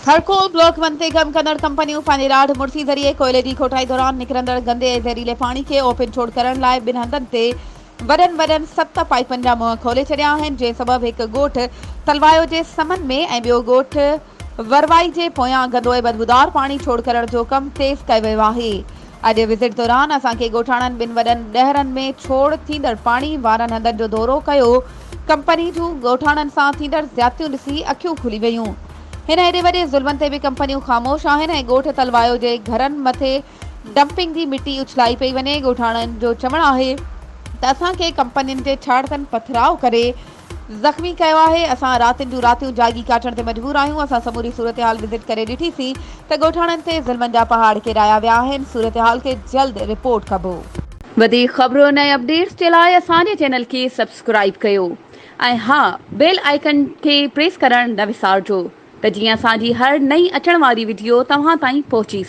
Thar Coal block one تي ڪم ڪندڙ ڪمپنيون پنهنجي راڍ مڙسي ذريعي ڪوئلي جي کوٽائي دوران نڪرندڙ گندي ۽ زهريلي پاڻي کي اوپن ڇوڙ ڪرڻ لاء ٻن هنڌن تي وڏن وڏن ست پائيپن جا منهن کولي ڇڏيا آهن جنهن سبب هڪ ڳوٺ تلوايو جي سمن ۾ ۽ ٻيو ڳوٺ وروائي جي پويان گندو ۽ بدبودار پاڻي ڇوڙ ڪرڻ جو ڪم تيز ڪيو ويو آهي. اڄ وزٽ دوران اسان کي ڳوٺاڻن ٻن وڏن ڏهرن ۾ ڇوڙ ٿيندڙ پاڻي وارن هنڌن جو دورو ڪيو، ڪمپني جون ڳوٺاڻن سان ٿيندڙ زيادتيون ڏسي اکيون کلي ويون. هن ايڏي وڏي ظلمن تي به ڪمپنيون خاموش آهن ۽ ڳوٺ تلوايو جي گهرن مٿي ڊمپنگ جي مٽي اڇلائي پئي وڃي، ڳوٺاڻن جو چوڻ آهي ته اسان کي ڪمپنين جي ڇاڙتن پٿراء ڪري زخمي ڪيو آهي، اسان راتين جون راتيون جاڳي ڪاٽڻ تي مجبور آهيون، اسان سموري صورتحال وزٽ ڪري ڏٺي سين ته ڳوٺاڻن تي ظلمن جا پهاڙ ڪيرايا ويا آهن، صورتحال کي جلد رپورٽ ڪبو. وڌيڪ خبرن ۽ اپڊيٽس جي لاء اسان جي چينل کي سبسڪرائيب ڪيو ۽ ها بيل آئيڪن کي پريس ڪرڻ نه وسارجو ته جيئن اسان جي هر نئين اچڻ واري وڊيو توهان تائين پهچي.